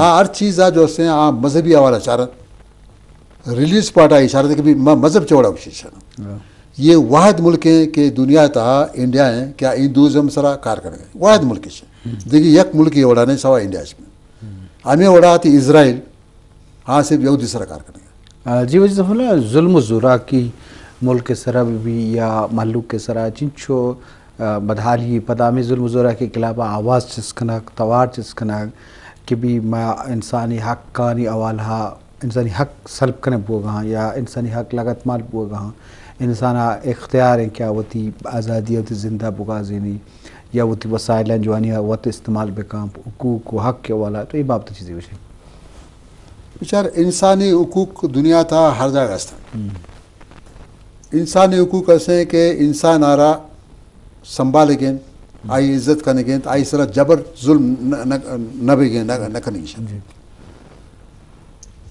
آ ہر چیز آ جو استیں، آ مذہبی حوالہ چارن۔ ریلیجس پارٹ آ اشارہ دے کہ بھی م-، مذہب چوڑا کوشش ہے۔ ہاں۔ یہ واحد ملک ہے کہ دنیا تہا انڈیا ہے کہ ہندوازم سرا کار کرے۔ واحد ملک ہے۔ دیکھیے، یک ملک یہ وڑا نہیں سوا انڈیا میں۔ ہمیں وڑا آتی اسرائیل، ہاں، صرف یہودی سرا کار کرے۔ آ، جی، واجہ ظفر اللہ، ظلم و زوراکی ملک سرا بھی یا مخلوق کے سرا چنچو، آ، بدحالی پدا ہمیں ظلم و زوراکی کے خلاف آواز چست کنگ، توار چست کنگ کہ بھی ما انسانی حقانی حوالہ، انسانی حق سلب کنگ بوگا یا انسانی حق لگت مال بوگا، انسان اختیار ہیں کہ وتی آزادی، وتی زندہ بگازینی یا وتی وسائل جوانی وت استعمال بکن، حقوق و حق کے حوالہ، تو یہ بابت چیزیں وشیں۔ بچار، انسانی حقوق دنیا تا ہر جگہ ہستن۔ ہم۔ انسانی حقوق ایسے ہیں کہ انسان آرا سنبھالے گئے، آئی عزت کرنے گئے، آئی سرا جبر ظلم نہ، نہ، نہ بے گئے، نہ، نہ کرنے گئے۔ جی۔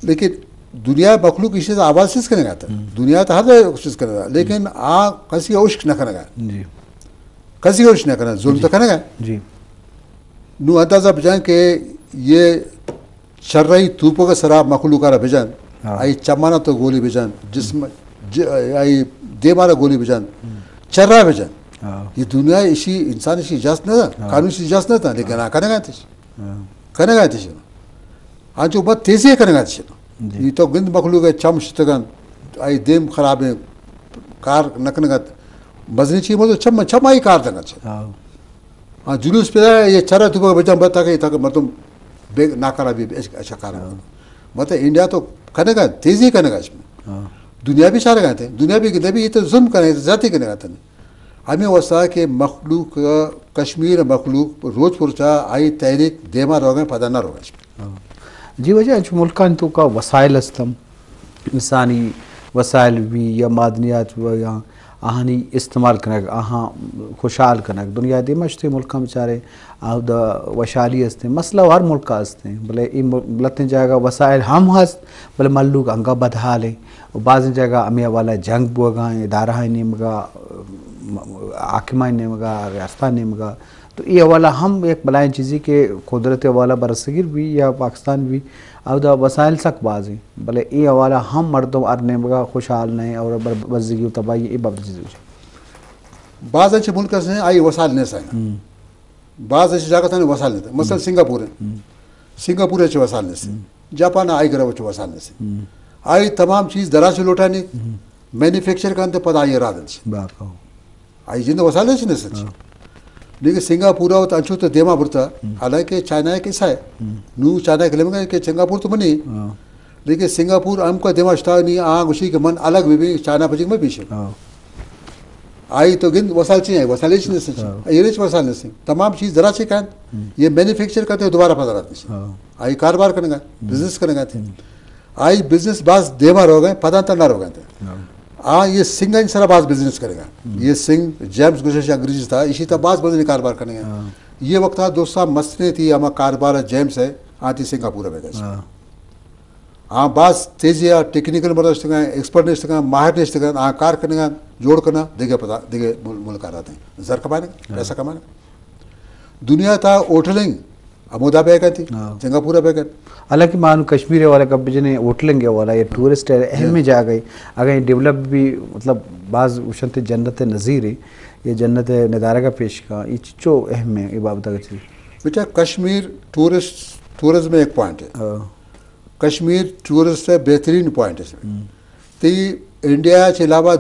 لیکن دنیا مخلوق اسی سے آواز چیز کرنے گا تھا۔ ہم۔ دنیا تو ہر جگہ کوشش کرنے گا، لیکن آ کسی کا عشق نہ کرنے گا۔ جی۔ کسی کا عشق نہ کرنے، ظلم تو کرنے گا۔ جی۔ نو اندازہ بجائیں کہ یہ چرئی توپک سرا مخلوق را بجن، ہاں۔ آئی چمانا تو گولی بجن، جسم، ج-، آئی دیما را گولی بجن، ہم۔ چرا بجن۔ ہاں۔ یہ دنیا اسی انسان اسی اجازت نہ تھا، ہاں۔ قانون اسی اجازت نہ تھا، لیکن ہاں۔ آ کرنے گا تش۔ ہاں۔ کرنے گا تش۔ آ جو بہت تیزی کرنے گا تش۔ جی۔ یہ تو گند مخلوق ہے، چم شتگن، آئی دیم خراب ہے، کار نہ کرنے گا۔ مزنی چیز مطلب چم، چم آئی کار دنگا چھ۔ ہاں۔ ہاں، جلوس پیدا ہے، یہ چرا تو بجن بتا کہ تاکہ مردم بے ناکارہ بھی اچھا کار ہاں۔ مطلب انڈیا تو کرنے گا، تیزی کرنے گا اس میں۔ ہاں۔ دنیا بھی چاہ رہے گا تھے، دنیا بھی کہ نبی یہ تو ظلم کرنے، زیادتی کرنے گا تھے۔ ہمیں واسطہ کہ مخلوق، کشمیر مخلوق روز پرچا آئی تحریک دیما روگے، پدا نہ روگے۔ ہاں۔ جی واجہ، انچو ملکانی توکا وسائل استم، انسانی وسائل بھی یا معدنیات بھی یا آہانی استعمال کنگ، آہاں خوشحال کنگ۔ دنیا دیما شتے ملکاں بچارے، اودا وشحالی استیں۔ مسئلہ ہر ملکا استیں، بلے اے مل-، لتیں جاگہ وسائل ہم ہست، بلے ملوک انگا بدحال ہیں۔ و بعض جاگہ ہمیں حوالہ جنگ بوگا ہیں، ادارہ نیمگا، حاکمہ نیمگا، ریاستہ نیمگا۔ تو اے حوالہ ہم یک بلائیں چیزی کہ قدرت حوالہ برصغیر بھی یا پاکستان بھی، اودا وسائل سک باز ہیں، بلے اے حوالہ ہم مردم ہر نیمگا خوشحال نہیں اور بر-، بزگی و تباہی اے بابت چیزی۔ بعض اچھے ملک ہیں، آئی وسائل نہیں سائیں۔ ہم۔ بعض اچھے جاگہ تھا وسائل نہیں تھا۔ مثلاً ہم۔ سنگاپور ہے۔ ہم۔ سنگاپور اچھے وسائل نہیں سائیں۔ ہم۔ جاپان آئی گرو اچھے وسائل نہیں سائیں۔ ہم۔ آئی تمام چیز درا سے لوٹانی، ہم۔ مینوفیکچر کرتے پدا آئی را دنچ۔ باپ ہو۔ آئی جند وسائل اچ نہ سچ۔ ہاں۔ لیکن سنگاپور ء تو انچو تو دیما برتا، ہم۔ حالانکہ چائنا ایک حصہ ہے۔ ہم۔ نو چائنا کے لمگا کہ سنگاپور تو منی۔ ہاں۔ لیکن سنگاپور ہم کو دیما شتا نہیں، آ گوشی کہ من الگ بھی، بھی چائنا پجک میں پیش۔ ہاں۔ آئی تو گند وسائل چاہیے، وسائل اچ نہ سچ۔ ہاں۔ اے رچ وسائل نہ سچ۔ تمام چیز ذرا سے کہن، ہم۔ یہ مینوفیکچر کرتے دوبارہ پتہ رات نہیں۔ ہاں۔ آئی کاروبار کرنے گا، ہم۔ بزنس کرنے گا تھے۔ ہم۔ آئی بزنس باز دیما روگے، پدا تا نہ روگے تھے۔ ہاں۔ آ، یہ سنگھ ان سرا باز بزنس کرے گا۔ ہم۔ یہ سنگھ، جیمز گوشش انگریزی تھا، اسی تا باز مزنی کاروبار کرنے گا۔ ہاں۔ یہ وقت آ دوستا مستنے تھی، ہما کاروبار جیمز ہے، آتی سنگاپور میں گئے۔ ہاں۔ آ، باز تیزی آ ٹیکنیکل مرد نشتگا، ایکسپرٹ نشتگا، ماہر نشتگا، آ کار کرنے گا، جوڑ کرنا، دیگه پتا، دیگه مل-، ملک آ رہتے ہیں۔ زر کمانے گا، ہاں۔ پیسہ کمانے گا۔ دنیا تا ہوٹلنگ ہمودا بہ کنت، ہاں۔ سنگاپور ء بہ کنت۔ حالانکہ ما نوں کشمیر ء حوالہ گپ بجنیں، ہوٹلنگ ء حوالہ یا ٹورسٹ ء اہم جاگہ ء، اگاں اے ڈیولپ بی، مطلب، باز گوشنت جنت ء نظیر ء، یا جنت ء ندارگ ء پیش کا، اے چچو اہم ء، اے بابت ء چی؟ بیٹا، کشمیر ٹورسٹ، ٹورزم ء ایک پوائنٹ ہے۔ ہاں۔ کشمیر ٹورسٹ ء بہترین پوائنٹ ہے۔ ہم۔ تئی انڈیا چہ علاوہ